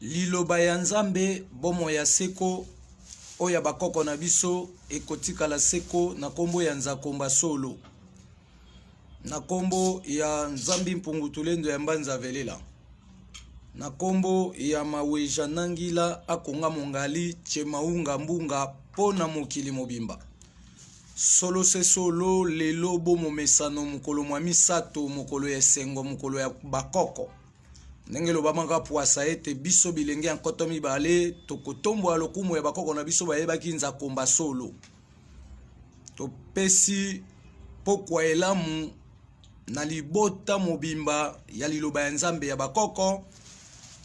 Liloba ya Nzambe, bomoi ya seko, oyo ya bakoko na biso ekotikala seko na kombo ya Nzakomba Solo, na kombo ya Nzambi Mpungu Tulendo ya Mbanza Velela, na kombo ya Maweja Nangila Akonga Mongali Chemaunga Mbunga mpo na mokili mobimba. Solo se solo, lelo bo momesano, mokolo mwa misato, mokolo ya esengo, mokolo ya bakoko. Ndenge elobamaka pwasa ete biso bilenge ya 20 tokotombola lokumu ya bakoko na biso bayebaki nzakomba solo. Topesi pokwa elamu na libota mobimba ya liloba ya Nzambe ya bakoko.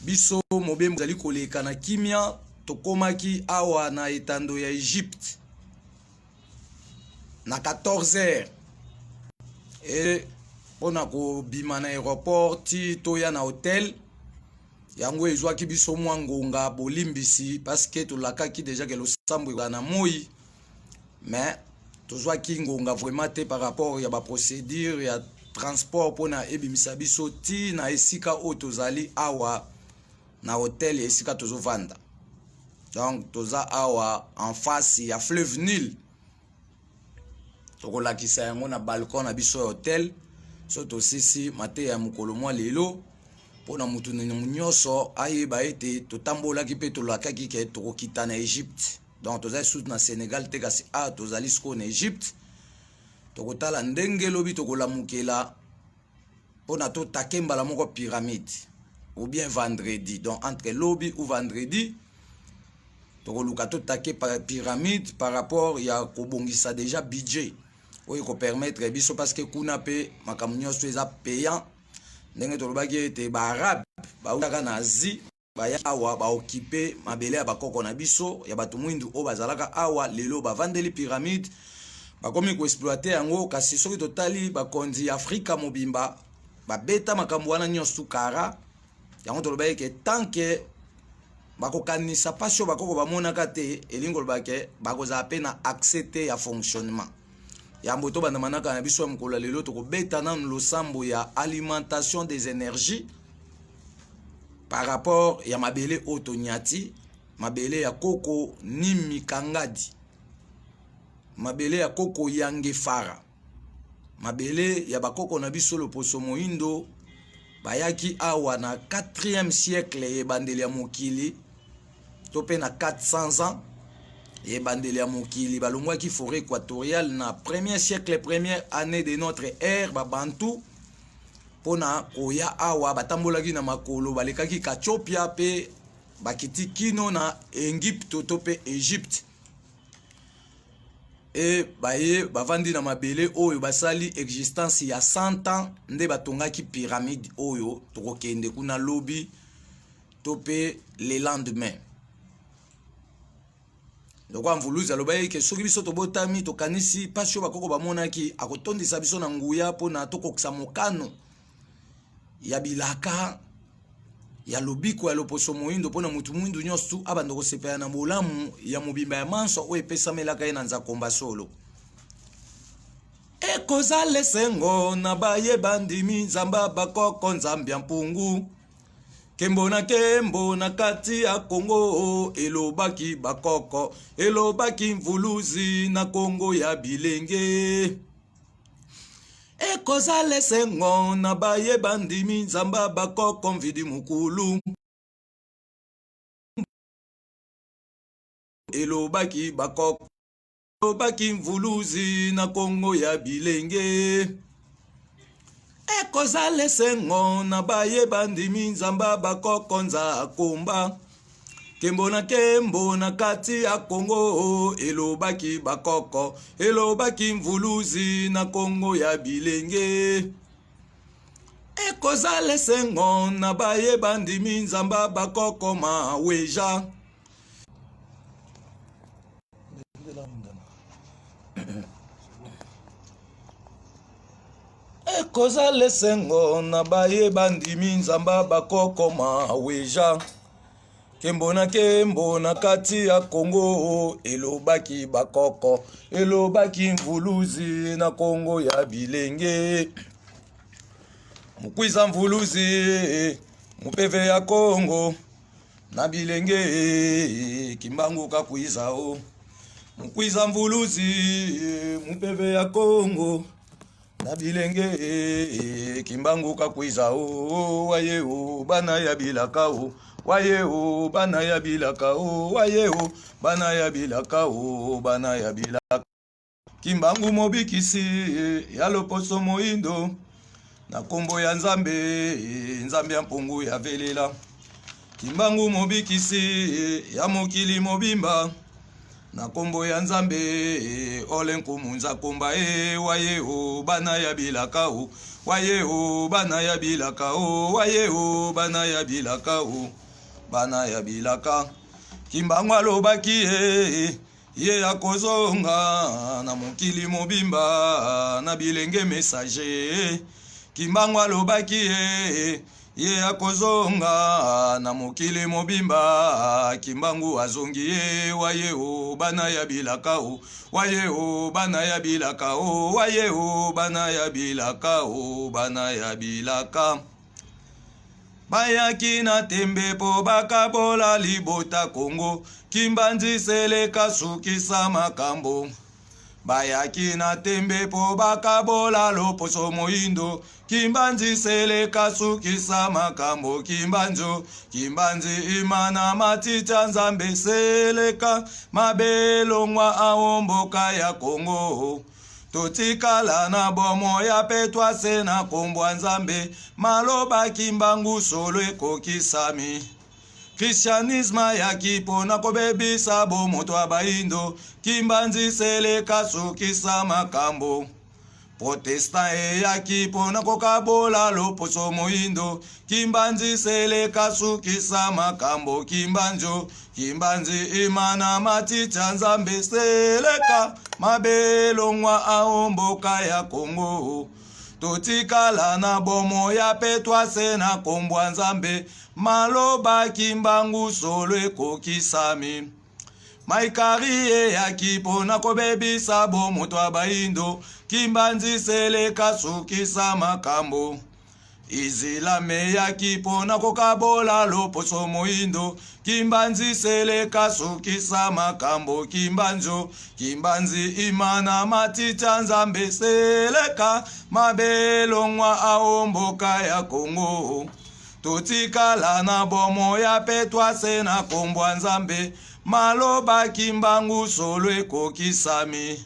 Biso mobembo ezali koleka na kimia, tokomaki awa na etando ya Egypte na 14 heures e mpona kobima na aéroport ti toya na hotel yango ezwaki biso mwa ngonga bolimbisi parce que tolakaki deja ke losambo ezala na moi mais tozwaki ngonga vraiment te par rapport ya baprocédure ya transport mpona ebimisa biso ti na esika oyo tozali awa na hotel ya esika tozovanda. Donc toza awa en face ya fleuve Nil, tokolakisa yango na balcon na biso ya hotel. So tosisi mateya ya mokolo mwa lelo mpona motu nyonso ayeba ete totambolaki mpe tolakaki ke tokokita na Egypte. Donc tozali susu na Senegal te, kasi awa tozali sikoyo na Egypte. Tokotala ndenge lobi tokolamukela mpona totake mbala moko pyramide ou bien vendredi. Donc entre lobi ou vendredi tokoluka totake pyramide par rapport ya kobongisa déjà budget oyo ekopermettre biso, parce que kuna mpe makambo nyonso eza payant. Ndenge tolobaki ete baarabe bautaka na Asie, baya awa baokipe mabele ya bakoko na biso ya bato mwindu oyo bazalaka awa, lelo bavandeli pyramide, bakomi koexploite yango. Kasi soki totali bakonzi ya Afrika mobimba babeta makambo wana nyonso kara yango, tolobaki ke tant que bakokanisa mpasi oyo bakoko bamonaka te, elingi koloba ke bakozala mpe na accès te ya fonctionnement. Yambo tobanda manaka na biso ya mokolo ya lelo, tokobeta nanu losambo ya alimentation des énergies par rapport ya mabele oyo tonyati, mabele ya koko Nimi Kangadi, mabele ya koko Yangefara, mabele ya bakoko na biso loposo moindo bayaki awa na 4e siècle ebandeli ya mokili, to mpe na 400 ans ebandeli ya mokili. Balongwaki forêt équatoriale na 1er siècle, première année de notre ère, babantu mpona koya awa. Batambolaki na makolo, balekaki Katiopia mpe bakiti kino na Egypte to mpe Egypte, e baye bavandi na mabele oyo basali existence ya 100 ans nde batongaki pyramide oyo tokokende kuna lobi to mpe le lendemain. Lokola Mvuluzi alobaki ke soki biso tobotami tokanisi mpasi oyo bakoko bamonaki, akotondisa biso na nguya mpona tokokisa mokano ya bilaka ya lobiko ya loposo moindo, mpona motu mwindu nyonso tu abanda kosepela na bolamu ya mobimba ya manso oyo epesamelaka ye na nzakomba solo. Ekozala esengo na baye bandimi Nzambe bakoko, Nzambe ya mpungu, kembo na kembo na kati ya Kongo, elobaki bakoko, elobaki Mvuluzi na Kongo ya bilenge. Ekozala esengo na baye bandimi Nzambe bakoko, Mvidi Mukulu, elobaki bakoko, elobaki Mvuluzi na Kongo ya bilenge. Ekozala esengo na baye bandimi Nzambe bakoko, Nzakomba, kembo na kembo na kati ya Kongo, elobaki bakoko, elobaki Mvuluzi na Kongo ya bilenge. Ekozala esengo na baye bandimi Nzambe bakoko, Maweja. Ekozala esengo na baye bandimi Nzambe bakoko, Maweja, kembo na kembo na kati ya Kongo, elobaki bakoko, elobaki Mvuluzi na Kongo ya bilenge. Mukwiza Mvuluzi, mupeve ya Kongo. Na bilenge Kimbangu kakwiza o mukwiza mvuluzi mupeve ya Kongo. Na bilenge Kimbangu kakwiza o waye o bana ya bilaka o waye o bana ya bilaka o waye o bana ya bilaka o bana ya bilaka. Kimbangu mobikisi ya loposo moindo na kombo ya Nzambe, Nzambe ya mpungu ya velela. Kimbangu mobikisi ya mokili mobimba na kombo ya Nzambe, ole nkumu nzakomba e waye o bana ya bilaka o waye o bana ya bilaka o waye o bana ya bilaka o bana ya bilaka. Kimbangu alobaki e ye akozonga na mokili mobimba na bilenge messager. Kimbangu alobaki ye ye akozonga na mokili mobimba. Kimbangu azongi ye waye o bana ya bilaka o waye o bana ya bilaka o waye o bana ya bilaka o bana ya bilaka. Bayaki na tembe po bakabola libota Kongo. Kimbanzi seleka sukisa makambo. Bayaki na tembe po bakabola loposo moindo. Kimbanzi seleka sukisa makambo. Kimbanzo Kimbanzi imana matita Nzambe seleka mabelongwa aomboka ya Kongo. Totikala na bomo ya petwa se na kombwa Nzambe maloba Kimbangu solo ekokisami. Christianisme ayaki mpona kobebisa bomoto ya baindo. Kimbanzi seleka sukisa makambo. Protestant eyaki mpona kokabola loposo moindo. Kimbanzi seleka sukisa makambo. Kimbanzo Kimbanzi imana matita Nzambe seleka mabelongwa aomboka ya Kongo. Totikala na bomo ya petwa se na kombwa Nzambe maloba Kimbangu solo ekokisami. Maikari eyaki mpona kobebisa bomoto ya baindo. Kimbanzi seleka sukisa makambo. Izilame eyaki mpona kokabola loposo moindo. Kimbanzi seleka sukisa makambo. Kimbanzo Kimbanzi imana matita Nzambe seleka mabelongwa aomboka ya Kongo. Totikala na bomo ya petwa se na kombwa Nzambe maloba Kimbangu solo ekokisami.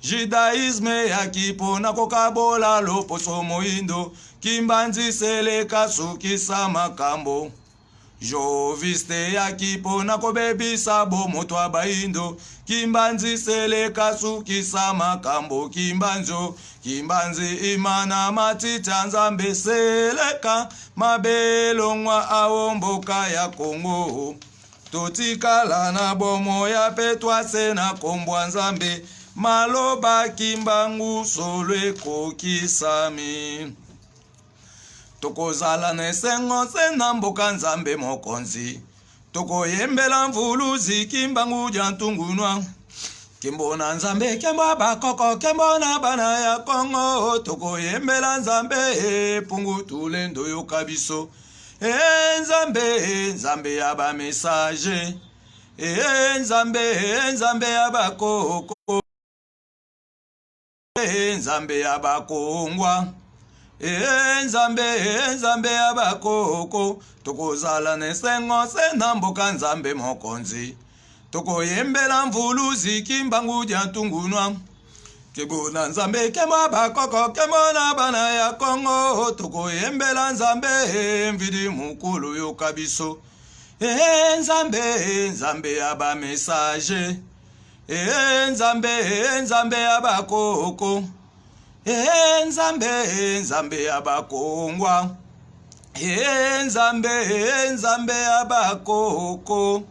Judaïsme eyaki mpona kokabola loposo moindo. Kimbanzi seleka sukisa makambo. Joviste eyaki mpona kobebisa bomoto ya baindo. Kimbanzi seleka sukisa makambo. Kimbanzo Kimbanzi imana matita Nzambe seleka mabelongwa aomboka ya Kongo. Totikala na bomo ya petwa se na kombwa Nzambe maloba Kimbangu solo ekokisami. Tokozala na esengo se na mboka Nzambe mokonzi. Tokoyembela mvuluzi Kimbangu dia ntungunwa. Kembo na Nzambe, kembo bakoko, kembo na bana ya Kongo. Tokoyembela Nzambe pungu tulendo yoka biso. E Nzambe, Nzambe ya ba messager. E Nzambe, Nzambe ya bakoko. E Nzambe ya bakongwa. E Nzambe, Nzambe ya bakoko. Tokozala na esengo se na mboka Nzambe mokonzi. Tokoyembela mvuluzi Kimbangu dia ntungunwa. Kembo na Nzambe, kembo bakoko, kembo na bana ya Kongo. Tokoyembela Nzambe mvidi mukulu yoka biso. E Nzambe, Nzambe ya ba messager. E Nzambe, Nzambe ya bakoko. E Nzambe, Nzambe ya bakongwa. E Nzambe, Nzambe ya bakoko.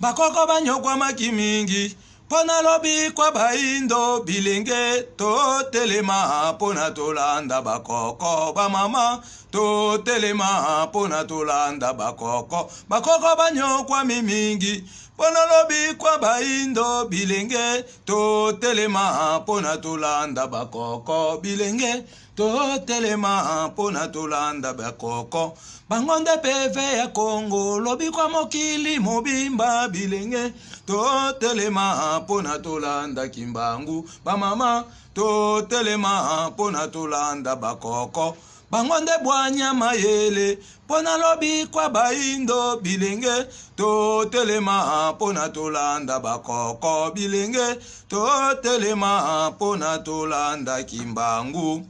Bakoko banyokwamaki mingi mpo na lobikwa baindo bilenge. Totelema mpo na tolanda bakoko bamama. Totelema mpo na tolanda bakoko. Bakoko banyokwami mingi mpo na lobikwa baindo bilenge. Totelema mpo na tolanda bakoko bilenge. Totelema mpo na tolanda bakoko, bango nde peve ya Kongo, lobikwa mokili mobimba bilenge. Totelema mpo na tolanda Kimbangu, bamama, totelema mpo na tolanda bakoko, bango nde bwanya mayele mpo na lobikwa bayindo bilenge. Totelema mpo na tolanda bakoko bilenge, totelema mpo na tolanda Kimbangu.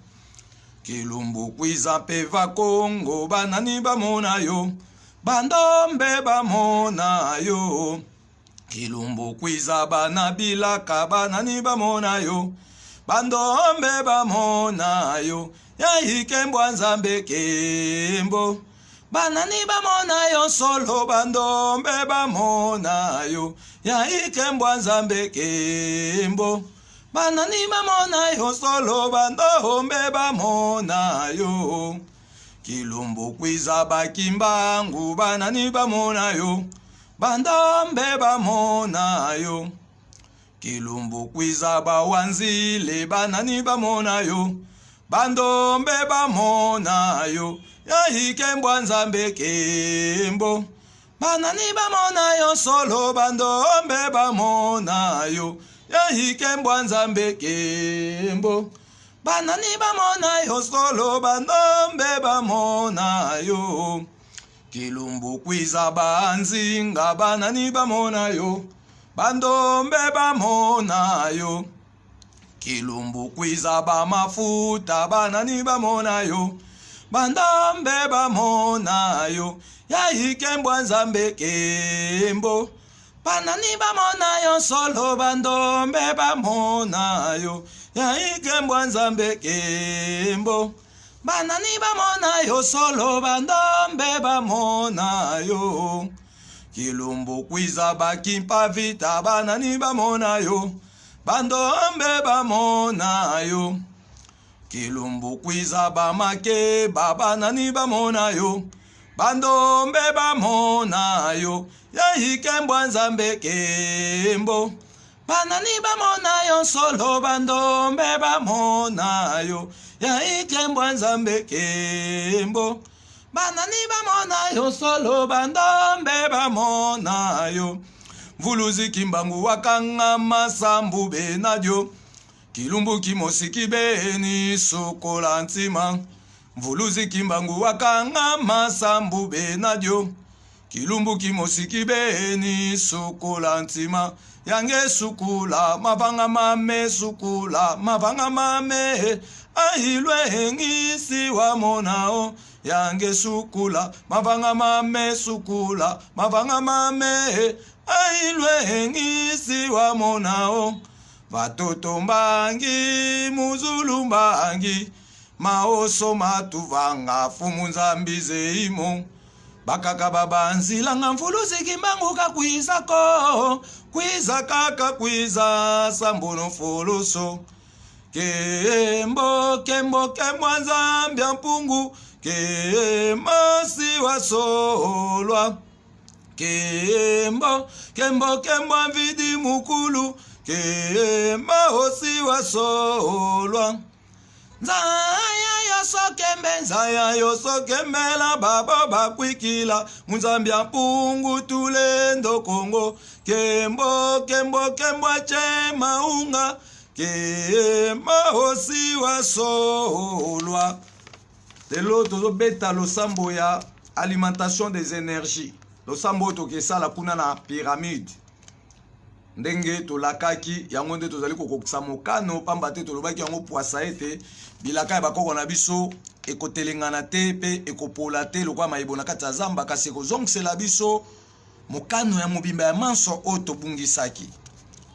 Kilumbu kwiza mpe Vakongo, banani bamona yo, bandombe bamona yo. Kilumbu kwiza bana bilaka, banani bamona yo, bandombe bamona yo. Ya ikembwa Nzambe kembo, banani bamona yo solo, bandombe bamona yo. Ya ikembwa Nzambe kembo, banani bamona yo solo, bandombe bamona yo. Kilumbu kwiza bakimbangu, banani bamona yo, bandombe bamona yo. Kilumbu kwiza bawanzile, banani bamona yo, bandombe bamona yo. Ya ikembwa Nzambe kembo, banani bamona yo solo, bandombe bamona yo. Ya ikembwa Nzambe kembo, banani bamona yo solo, bandombe bamona yo. Kilumbu kwiza banzinga, banani bamona yo, bandombe bamona yo. Kilumbu kwiza bamafuta, banani bamona yo, bandombe bamona yo. Ya ikembwa Nzambe kembo, banani bamona yo solo, bandombe bamona yo. Ya ikembwa Nzambe kembo, banani bamona yo solo, bandombe bamona yo. Kilumbu kwiza bakimpa vita, banani bamona yo, bandombe bamona yo. Kilumbu kwiza bamakeba, banani bamona yo, bandombe bamona yo. Ya ikembwa Nzambe kembo, banani bamona yo solo, bandombe bamona yo. Ya ikembwa Nzambe kembo, banani bamona yo solo, bandombe bamona yo. Mvuluzi Kimbangu wakanga masambu benadio, Kilumbu kimosiki beni sukola ntima. Mvuluzi Kimbangu wakanga masambu benadio, Kilumbu kimosiki beni sukola ntima. Yange sukula mavanga mame, sukula mavanga mame, ahilwe engisi wa monao. Yange sukula mavanga mame, sukula mavanga mame, ahilwe engisi wa monao. Vatoto mbangi muzulu mbangi, maoso matuvanga fumu Nzambi zeimo. Bakaka babanzilanga mvuluzi Kimbangu kakwizako, kwiza kaka kwiza sambono foloso. Kembo kembo kembo Nzambi ya mpungu, kemasi wasolwa. Kembo kembo kembo mvidi mukulu, kemba osi wasolwa. Nzaya yoso kembe, nzaya yoso kembela baba bakwikila munzambi ya mpungu tulendo Kongo. Kembo kembo kembo ache maunga, kemba osi wasolwa. Lelo tozobeta losambo ya alimentation des énergies, losambo oyo tokesala kuna na pyramide ndenge tolakaki yango, nde tozali kokokisa mokano, pamba te tolobaki yango pwasa ete bilaka ya bakoko na biso ekotelengana te mpe ekopola te lokola mayebo na kati ya zamba, kasi ekozongisela biso mokano ya mobimba ya manso oyo tobungisaki.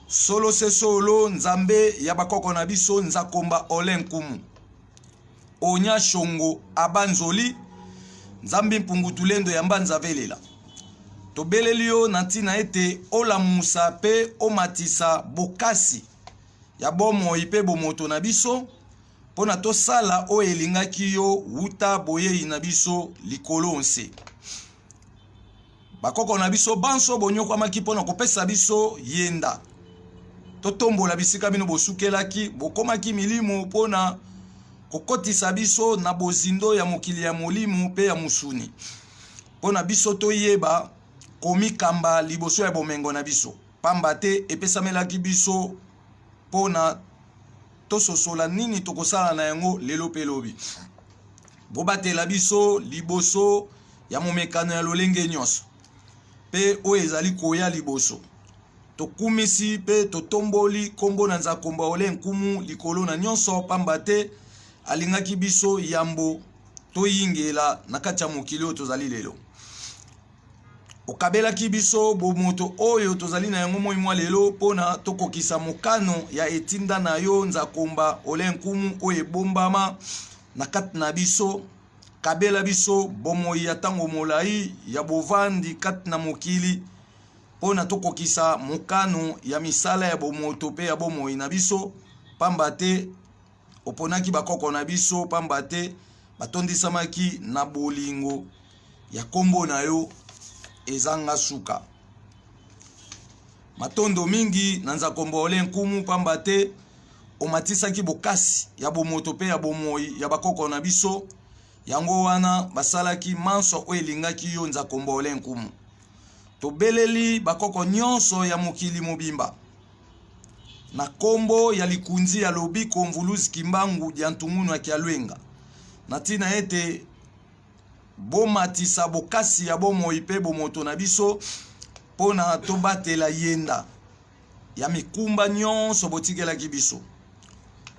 Solo se solo, Nzambe ya bakoko na biso Nzakomba Ole Nkumu Onya Shongo Abanzoli Nzambi Mpungu Tulendo ya Mbanza Velela, tobeleli yo na ntina ete olamusa mpe omatisa bokasi ya bomoi mpe bomoto na biso mpo na tosala oyo elingaki yo wuta boyei na biso likolo nse. Bakoko na biso banso bonyokwamaki mpo na kopesa biso yenda totombola bisika bino bosukelaki, bokomaki milimo mpo na kokotisa biso na bozindo ya mokili ya molimo mpe ya mosuni, mpo na biso toyeba komikamba liboso ya bomengo na biso, pamba te epesamelaki biso mpo na tososola nini tokosala na yango lelo mpe lobi. Bobatela biso liboso ya momekano ya lolenge nyonso mpe oyo ezali koya liboso. Tokumisi mpe totomboli nkombo na Nzakomba Ole Nkumu likolo na nyonso, pamba te alingaki biso yambo toyingela na kati ya mokili oyo tozali lelo. Okabelaki biso bomoto oyo tozali na yango moi mwa lelo mpo na tokokisa mokano ya etinda na yo Nzakomba Ole Nkumu oyo ebombama na kati na biso. Kabela biso bomoi ya ntango molai ya bovandi kati na mokili mpo na tokokisa mokano ya misala ya bomoto mpe ya bomoi na biso, pamba te oponaki bakoko na biso, pamba te batondisamaki na bolingo ya nkombo na yo ezanga suka. Matondo mingi na Nzakomba Ole Nkumu, pamba te omatisaki bokasi ya bomoto mpe ya bomoi ya bakoko na biso. Yango wana basalaki manso oyo elingaki yo Nzakomba Ole Nkumu. Tobeleli bakoko nyonso ya mokili mobimba na kombo ya likunzi ya lobiko Mvuluzi Kimbangu Diantungunu ya Kialwenga, na ntina ete bomatisa bokasi ya bomoi mpe bomoto na biso mpo na tobatela yenda ya mikumba nyonso botikelaki biso.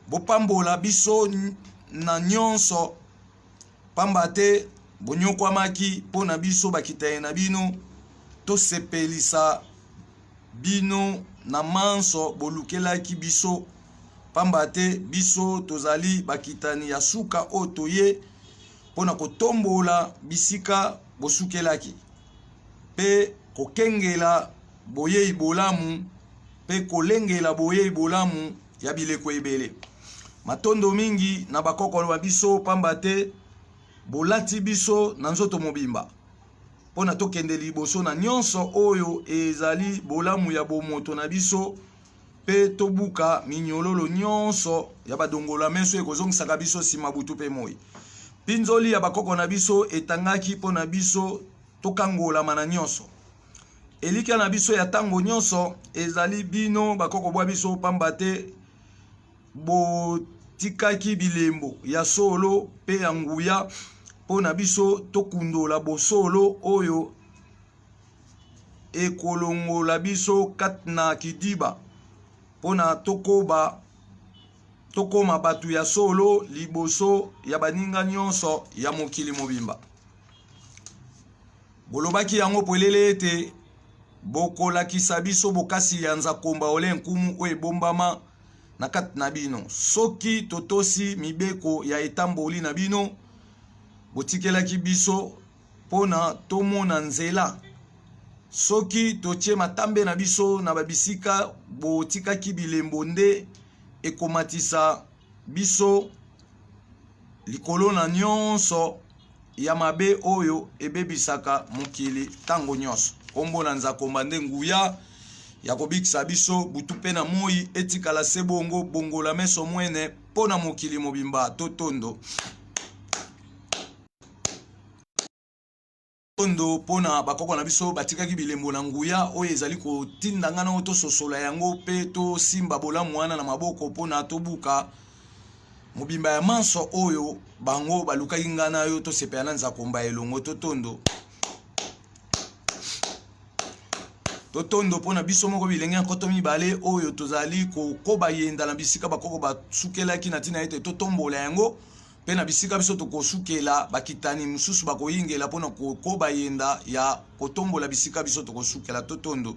Bopambola biso na nyonso, pamba te bonyokwamaki mpo na biso bakitani na bino. Tosepelisa bino na manso bolukelaki biso, pamba te biso tozali bakitani ya suka oyo toye mpo na kotombola bisika bosukelaki mpe kokengela boyei bolamu mpe kolengela boyei bolamu ya bileko ebele. Matondo mingi na bakoko ba biso, pamba te bolati biso na nzoto mobimba mpo na tokende liboso na nyonso oyo ezali bolamu ya bomoto na biso mpe tobuka minyololo nyonso ya badongola meso ekozongisaka biso nsima butu mpe moi. Mpinzoli ya bakoko na biso etangaki mpo na biso tokangolama na nyonso. Elikya na biso ya ntango nyonso ezali bino bakoko bwa biso, pamba te botikaki bilembo ya solo mpe ya nguya mpo na biso tokundola bosolo oyo ekolongola biso kati na kidiba mpo na tokoba tokoma bato ya solo liboso ya baninga nyonso ya mokili mobimba. Bolobaki yango polele ete bokolakisa biso bokasi ya Nzakomba Ole Nkumu oyo ebombama na kati na bino soki totosi mibeko ya etamboli na bino botikelaki biso mpo na tomona nzela. Soki totie matambe na biso na babisika botikaki bilembo nde ekomatisa biso likolo na nyonso ya mabe oyo ebebisaka mokili ntango nyonso. Nkombo na Nzakomba nde nguya ya kobikisa biso butu mpe na moi, etikala se bongo, bongola meso mwene mpo na mokili mobimba. Totondo. Matondo mpo na bakoko na biso batikaki bilembo na nguya oyo ezali kotinda ngai na tososola yango mpe tosimba bolamu wana na maboko mpo na tobuka mobimba ya manso oyo bango balukaki ngai na yo tosepela na Nzakomba elongo. Totondo. Totondo mpo na biso moko bilenge ya nkoto mibale oyo tozali kokoba yenda na bisika bakoko basukelaki na ntina ete totombola yango mpe na bisika biso tokosukela, bakitani mosusu bakoyingela mpo na kokoba yenda ya kotombola bisika biso tokosukela. Totondo.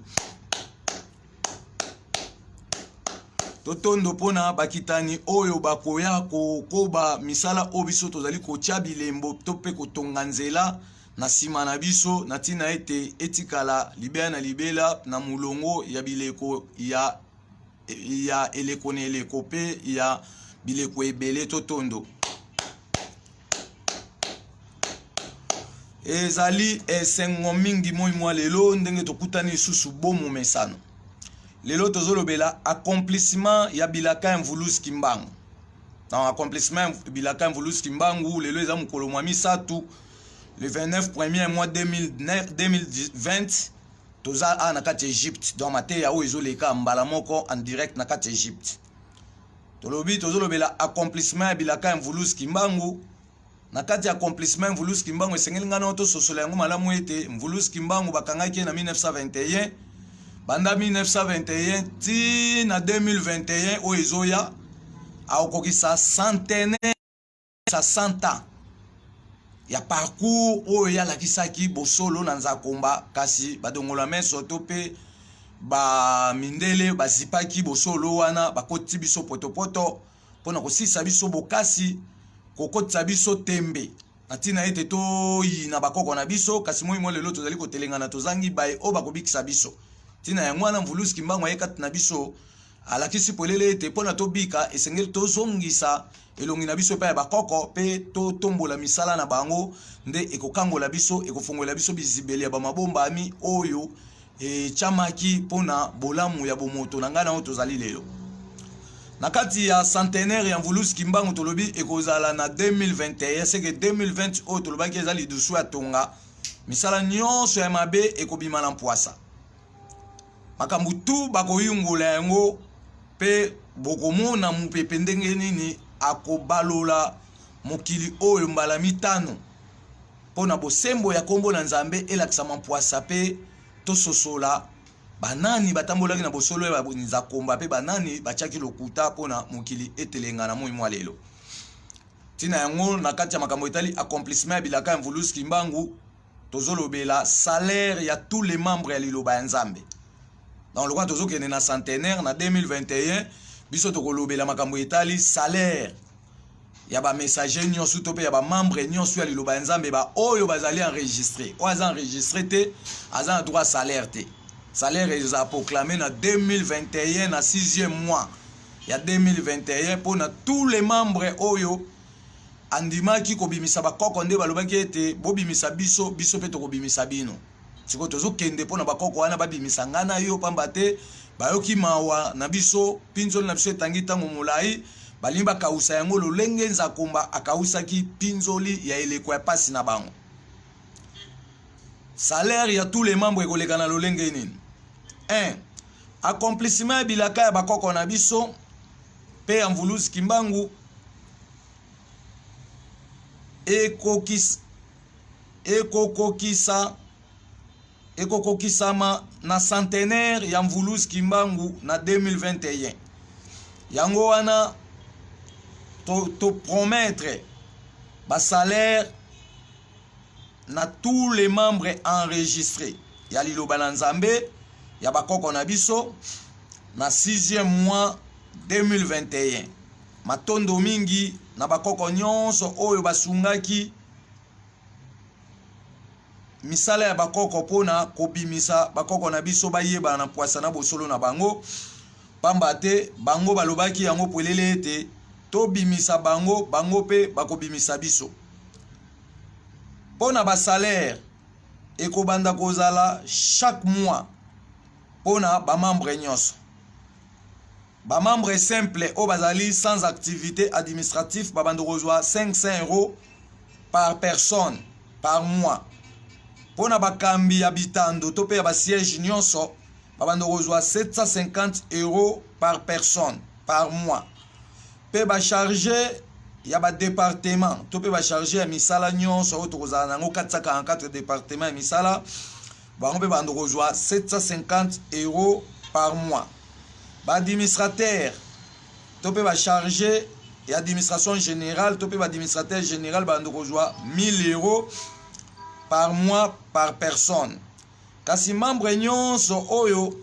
Totondo mpo na bakitani oyo bakoya kokoba misala oyo biso tozali kotya bilembo to mpe kotonga nzela na nsima na biso na ntina ete etikala libela na libela na molongo ya bileko ya ya eleko na eleko mpe ya bileko ebele. Totondo. Ezali esengo mingi moi mwa lelo ndenge tokutani lisusu bo momesano. Lelo tozolobela accomplissement ya bilaka ya Mvuluzi Kimbangu. Dans accomplissement bilaka Mvuluzi Kimbangu, lelo eza mokolo mwa misato, le 29 premier mois 2020, toza awa na kati ya Egypte. Donc mateya oyo ezoleka mbala moko en direct na kati ya Egypte. Tolobi tozolobela accomplissement ya bilaka ya Mvuluzi Kimbangu. Na kati ya accomplissement Mvuluzi Kimbangu, esengeli ngai nao tososola yango malamu ete Mvuluzi Kimbangu bakangaki ye na 1921. Banda 1921 ti na 2021 oyo ezoya, akokokisa centenaire, sa 100 ans ya parcours oyo ye alakisaki bosolo na Nzakomba. Kasi badongola meso to mpe bamindele bazipaki bosolo wana, bakoti biso potopoto mpona kosisa biso bokasi, kokotisa biso tembe na ntina ete toyina bakoko na biso. Kasi moi mwa lelo tozali kotelengana, tozangi baye oyo bakobikisa biso. Ntina yango wana Mvuluzi Kimbangu aye kati na biso, alakisi polele ete mpona tobika esengeli tozongisa elongi na biso epai ya bakoko mpe totombola misala na bango, nde ekokangola biso, ekofongola biso bizibeli ya bamabombami oyo etiamaki mpona bolamu ya bomoto na ngai na oyo tozali lelo. Na kati ya centenaire ya Mvuluzi Kimbangu, tolobi ekozala na 2021, seke 2020 oyo tolobaki eza lidusu ya tonga. Misala nyonso ya mabe ekobima na mpwasa, makambo tu bakoyungola yango, mpe bokomona mopepe ndenge nini akobalola mokili oyo mbala mitano mpo na bosembo ya nkombo na Nzambe elakisama mpwasa, mpe tososola banani batambolaki na bosolo ya Nzakomba mpe banani batiaki lokuta mpo na mokili etelenga na moi mwa lelo. Ntina yango, na kati ya makambo etali accomplissement ya bilaka ya Mvuluzi Kimbangu, tozolobela salaire ya tous les membres ya liloba ya Nzambe. Donc lokola tozokende na centenaire na 2021, biso tokolobela makambo etali salaire ya bamessager nyonso to mpe ya bamembre nyonso ya liloba ya Nzambe, baoyo bazali enregistré. Oyo aza enregistré te aza na droit salaire te. Salaire eza proclamé na 2021, na 6e mois ya 2021, mpona tous les membres oyo andimaki kobimisa bakoko. Nde balobaki ete bobimisa biso, biso mpe tokobimisa bino. Sikoyo tozokende mpona bakoko wana babimisa ngai na yo, pamba te bayoki mawa na biso, mpinzoli na biso etangi ntango molai, balingi bakausa yango lolenge Nzakomba akausaki mpinzoli ya eleko ya pasi na bango. Salaire ya tous les membres ekoleka na lolenge nini? 1, accomplissement ya bilaka ya bakoko na biso mpe ya Mvuluzi Kimbangu ekokokisama na centenaire ya Mvuluzi Kimbangu na 2021. Yango wana topromettre to basalaire na tous les membres enregistrés ya liloba na Nzambe ya bakoko na biso na 6e mois 2021. Matondo mingi na bakoko nyonso oyo basungaki misala ya bakoko mpona kobimisa bakoko na biso bayebana na pwasa na bosolo na bango, pamba te bango balobaki yango polele ete tobimisa bango, bango mpe bakobimisa biso. Mpo na basalaire, ekobanda kozala chaque mois mpo na bamembre nyonso. Bamembre simple oyo bazali sans activité administrative babanda kozwa 500 € par personne par mois. Mpo na bakambi ya bitando to mpe ya basiège nyonso, babanda kozwa 750 € par personne par mois. Mpe bacharge ya badepartement to mpe bacharge ya misala nyonso oyo tokozala na yango, 444 département ya misala, bango mpe banda kozwa 750 € par mois. Baadministrateur to mpe bacharge ya administration générale to mpe baadministrateur général banda kozwa 1000 € par mois par personne. Kasi membre nyonso oyo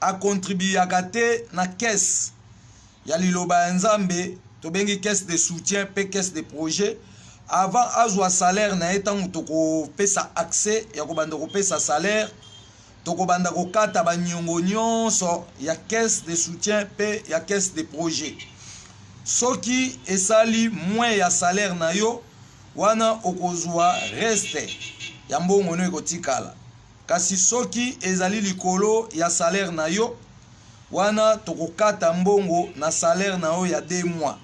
akontribuyaka te na caisse ya liloba ya Nzambe, tobengi caisse de soutien mpe caisse de projet, avant azwa salaire na ye, ntango tokopesa accès ya kobanda kopesa salaire, tokobanda kokata baniongo nyonso ya caisse de soutien mpe ya caisse de projet. Soki esali moins ya salaire na yo wana, okozwa reste ya mbongo no ekotikala. Kasi soki ezali likolo ya salaire na yo wana, tokokata mbongo na salaire na yo ya 2 mois.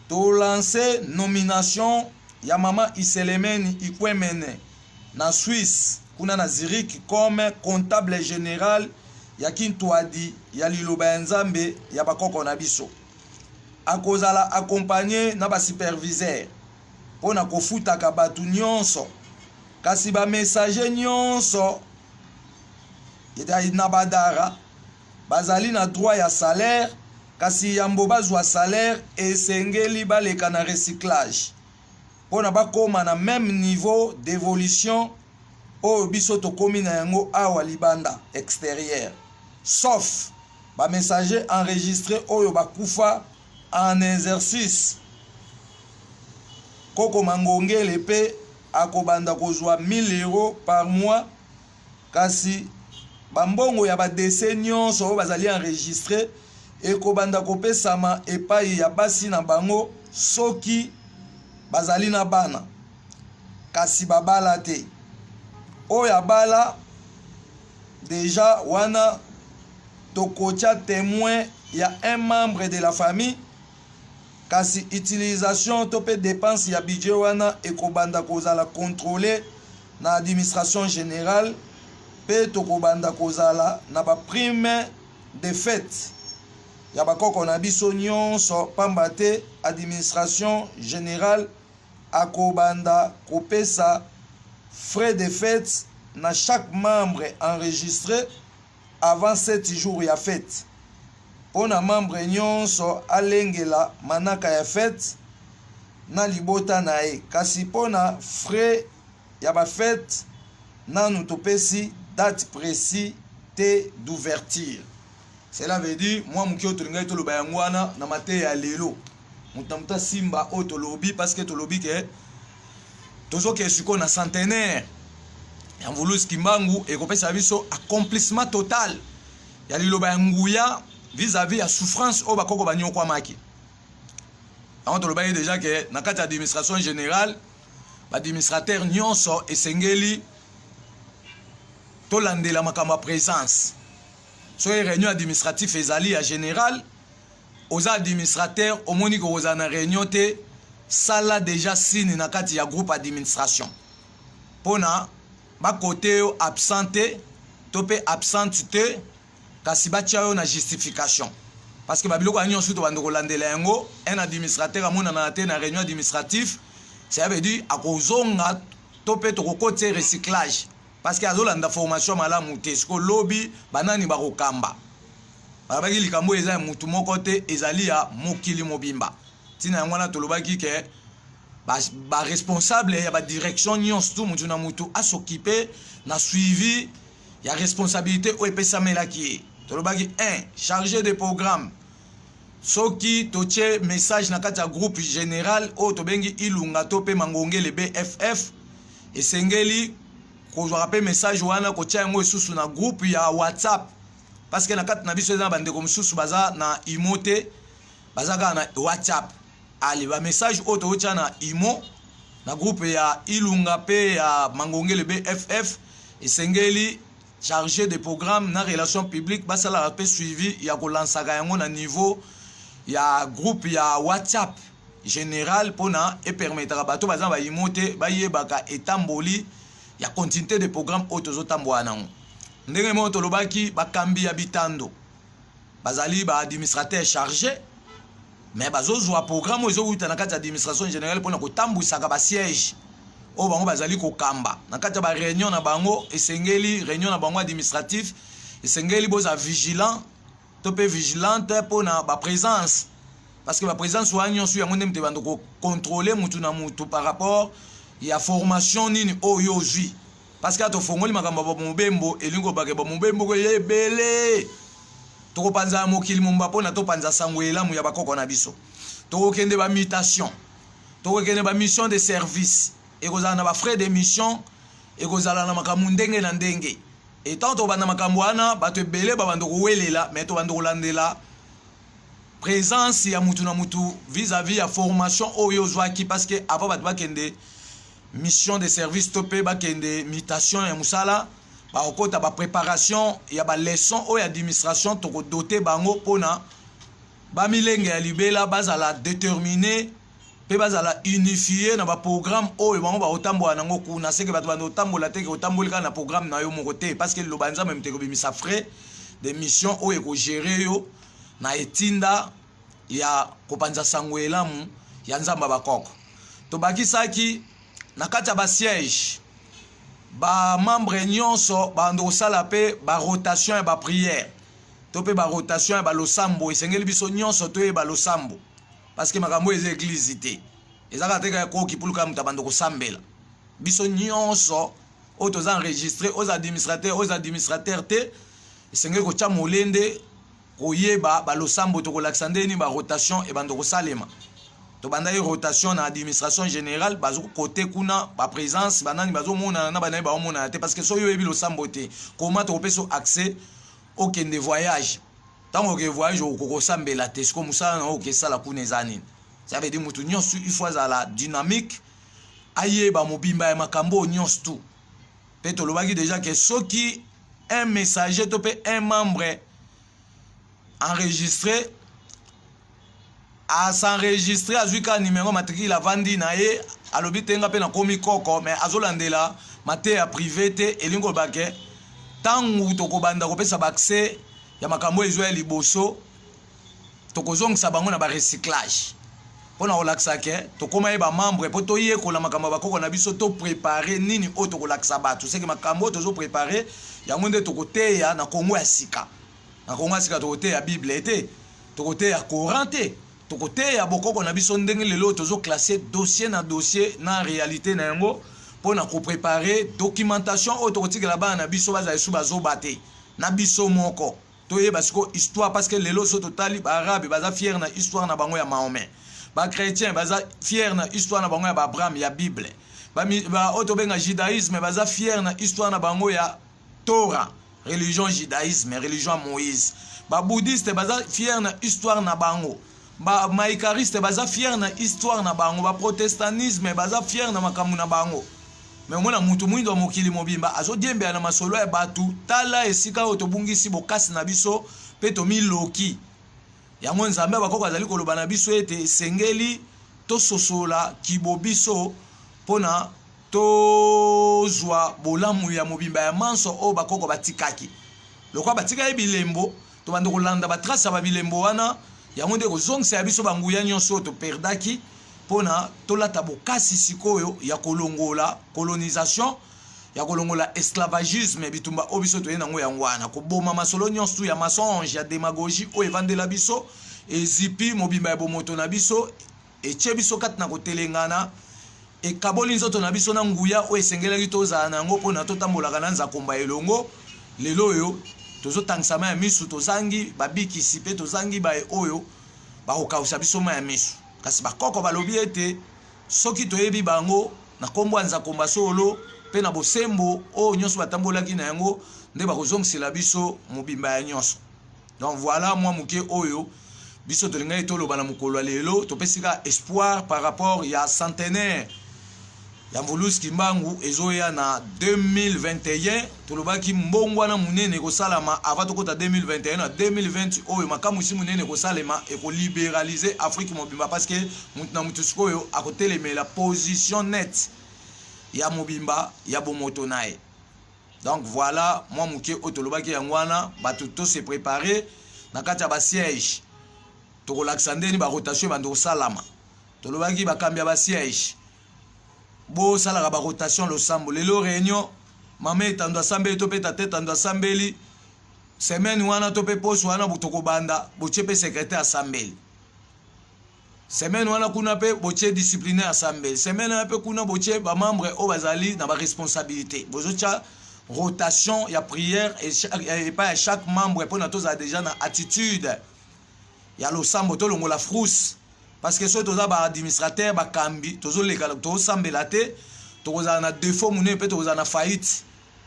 Tolanse nomination ya mama Iselemeni Ikwemene na Suisse kuna na Zurich comme comptable general ya Kintuadi ya liloba ya Nzambe ya bakoko na biso. Akozala accompagner na ba superviseurs mpo na kofutaka bato nyonso, kasi ba messagers nyonso na badara bazali na droit ya salaire, kasi yambo bazwa salaire esengeli baleka na recyclage mpo na bakoma na meme niveau d'evolution oyo biso tokomi na yango awa libanda exterieur, sauf ba messagers enregistres oyo bakufa en exercice. Koko Mangongele mpe akobanda kozwa 1000 euros par mois, kasi bambongo ya ba décès nyonso oyo bazali enregistre ekobanda kopesama epai ya basi na bango soki bazali na bana, kasi babala te. Oyo abala deja wana tokotia témoin ya un membre de la famille, kasi utilisation to mpe dépense ya budget wana ekobanda kozala contrôlé na administration générale, mpe tokobanda kozala na baprime de fête ya bakoko na biso nyonso, pamba te administration générale akobanda kopesa frais de fête na chaque membre enregistré avant 7 jours ya fête, mpo na membre nyonso alengela manaka ya fête na libota na ye. Kasi mpo na frais ya bafête, nanu topesi date précis te d'ouverture. Cela veut dire mwa moke oyo tolingaki toloba yango wana na mateya ya lelo. Moto na moto asimba oyo tolobi, parce que tolobi ke tozokende sikoyo na centenaire ya Mvuluzi Kimbangu, ekopesa biso accomplissement total ya liloba ya nguya vis-à-vis ya souffrance oyo bakoko banyokwamaki. Yango tolobaki déjà ke na kati ya administration générale, baadministrateur nyonso esengeli tolandela makambo ya présence. Soki réunion administratif ezali ya général, oza administrateur, omoni kokozala na réunion te, sala déjà signe na kati ya groupe administration mpona bakote yo absent te to mpe absente te, kasi batia yo na justification, parce que babiloko ya nyonso tobanda kolandela yango. Un administrateur amonana te na réunion administratif, ça veut dire akozonga to mpe tokokotia recyclage, parce que azolanda formation malamu te. Siko lobi banani bakokamba? Balobaki likambo eza ya mutu moko te, ezali ya mokili mobimba. Ntina yango wana tolobaki ke baresponsable ya badirection nyonso tu, mutu na mutu asokipe na suivi ya responsabilité oyo epesamelaki ye. Tolobaki 1 chargé de programme, soki totie message na kati ya groupe général oyo tobengi Ilunga to mpe Mangongele BFF, esengeli kozwaka mpe message wana, kotia yango lisusu na groupe ya WhatsApp, parce que na kati na biso eza na bandeko mosusu baza na Imo te, baza kaka na WhatsApp. Ale bamessage oyo tokotia na Imo na groupe ya Ilunga mpe ya Mangongele BFF, esengeli chargé de programme na relation publique basalaka mpe suivi ya kolansaka yango na niveau ya groupe ya WhatsApp général, mpona epermetaka bato baza na baImo te bayebaka etamboli ya continuité de programme oyo tozotambola nango. Ndenge moko tolobaki, bakambi ya bitando bazali baadministrateur chargé, mais bazozwa programme oyo ezowuta na kati ya administration générale mpona kotambwisaka basiège oyo bango bazali kokamba na kati ya baréunion na bango. Esengeli réunion na bango administratif, esengeli bozala vigilant to mpe vigilante mpona baprésence, parce que baprésence wana nyonso yango nde moto ebanda kocontrôle mutu na mutu par rapport ya formation nini oyo ozwi, parce que tofongoli makambo ya bamobembo, elingi kobake bamobembo koya ebele. Tokopanza ya mokili momba mpona topanza sango elamu ya bakoko na biso. Tokokende bamutation, tokokende bamission de service, ekozala na bafrais de mission, ekozala na makambo ndenge na ndenge. Etant tobanda makambo wana, bato ebele babanda kowelela, me tobanda kolandela présence ya mutu na mutu vis-à-vis ya formation oyo ozwaki, parce que avant bato bakende mission de service to mpe bakende mutation ya mosala, bakokota bapréparation ya baleçon oyo administration tokodote bango mpona bamilenge ya libela bazala déterminé. mpe bazala unifie na baprogramme oyo bango bakotambola nango kuna. Seke bato banda kotambola te ke otamboli kaka na programme na yo moko te, parce que liloba ya Nzambe moto ekobimisa frais de mission oyo ekogere yo na etinda ya kopanza sango elamu ya Nzambe ya bakoko. Tobakisaki na kati ya basiège, bamembre nyonso bando kosala mpe barotation ya baprière to mpe barotation ya balosambo. Esengeli biso nyonso toyeba losambo, parce que makambo eza église te, eza kaka te kaka koki puluka moto abanda kosambela. Biso nyonso oyo toza enregistré, oza administrateur, oza administrateur te, esengeli kotya molende koyeba balosambo. Tokolakisa ndenge nini barotation ebanda kosalema. Tobandaki rotation na administration générale, bazokote kuna baprésence, banani bazomonana na banani baomonana te, parce que soki oyebi losambo te, koma tokopesa accès okende voyage? Ntango oke voyage, okokosambela te. Siko mosala na yo okesala kuna eza nini? Ça veut dire motu nyonso il faut azala dynamique, ayeba mobimba ya makambo oyo nyonso tu. Mpe tolobaki déjà ke soki un messager to mpe un membre enregistré as'enregistre, azwi kaka numéro matricule, avandi na ye, alobi te nga mpe nakomi koko, mais azolandela mateya privé te, elingi koloba ke ntango tokobanda kopesa baaccès ya makambo ezwa ya liboso, tokozongisa bango na barecyclage mpona kolakisa ke tokóma ye bamembre mpo toyekola makambo ya bakoko na biso. Toprépare nini oyo tokolakisa bato? Seke makambo oyo tozoprépare yango nde tokoteya na Kongo ya sika. Na Kongo ya sika tokoteya Bible te, tokoteya Coran te, tokoteya bokoko na biso. Ndenge lelo tozoclasse dossier na dossier na réalité na yango mpona koprépare documentation oyo tokotikela bana na biso, bazala esu bazoba te na biso moko toyeba sikoyo histoire. Parce que lelo so totali, baarabe baza fier na histoire na bango ya Mahomet, bachrétien baza fier na histoire na bango ya baAbraham, ya Bible, oyo tobenga judaïsme baza fier na histoire na bango ya Torah, religion judaïsme, religion ya Moïse, babouddhiste baza fier na histoire na bango, bamaikariste baza fier na histoire na bango, baprotestantisme baza fier na makambo na bango. Me omona mutu mwindo ya mokili mobimba azodiembela na masolo ya bato. Tala esika oyo tobungisi bokasi na biso mpe tomiloki yango. Nzambe ya bakoko azali koloba na biso ete esengeli tososola kibo biso mpona tozwa bolamu ya mobimba ya manso oyo bakoko batikaki. Lokola batikaki bilembo, tobanda kolanda batrace ya babilembo wana. Yango nde kozongisa ya biso banguya nyonso oyo toperdaki, mpona tolata bokasi sikoyo ya kolongola colonisation, ya kolongola esclavagisme. Bitumba oyo biso toye nango yango wana, koboma masolo nyonso ya mensonge, ya démagogie oyo evandela biso, ezipi mobimba ya bomoto na biso, etie biso kati na kotelengana, ekaboli nzoto na biso na nguya oyo esengelaki tozala na yango mpona totambolaka na nzakomba elongo. Lelo oyo tozotangisa mai ya misu, tozangi babikisi mpe tozangi baye oyo bakokausa biso mai ya misu. Kasi bakoko balobi ete soki toyebi bango na nkombo ya nzakomba solo mpe na bosembo oyo nyonso batambolaki na yango, nde bakozongisela biso mobimba ya nyonso. Donc voilà mwa moke oyo biso tolingaki toloba na mokolo ya lelo. Topesi kaka espoir par rapport ya centenaire ya Mvuluzi Kimbangu ezoya na 2021. Tolobaki mbongwana monene ekosalama avant tokota 2021. Na 2020 oyo makamwisi monene ekosalema, ekolibéralize Afrique mobimba, parce que mutu na mutu sikoyo akotelemela position nette ya mobimba ya bomoto na ye. Donc voilà mwa moke oyo tolobaki yango wana. Bato tose préparer na kati ya basiège, tokolakisa ndeni barotation ebanda kosalama. Tolobaki bakambi ya basiège bosalaka barotation losambo. Lelo réunion, mama etando asambeli to mpe tata etando asambeli, semaine wana to mpe poso wana tokobanda, botie mpe secrétaire asambeli. Semaine wana kuna mpe botie disciplinaire asambeli. Semaine wana mpe kuna botie bamembre oyo bazali na baresponsabilité. Bozotya rotation ya prière epai ya chaque membre mpona tozala déjà na attitude ya losambo, tolongola frousse, parce que soki toza baadministrateur, bakambi, tozoleka tozosambela te, tokozala na défaut monene mpe tokozala na faillite.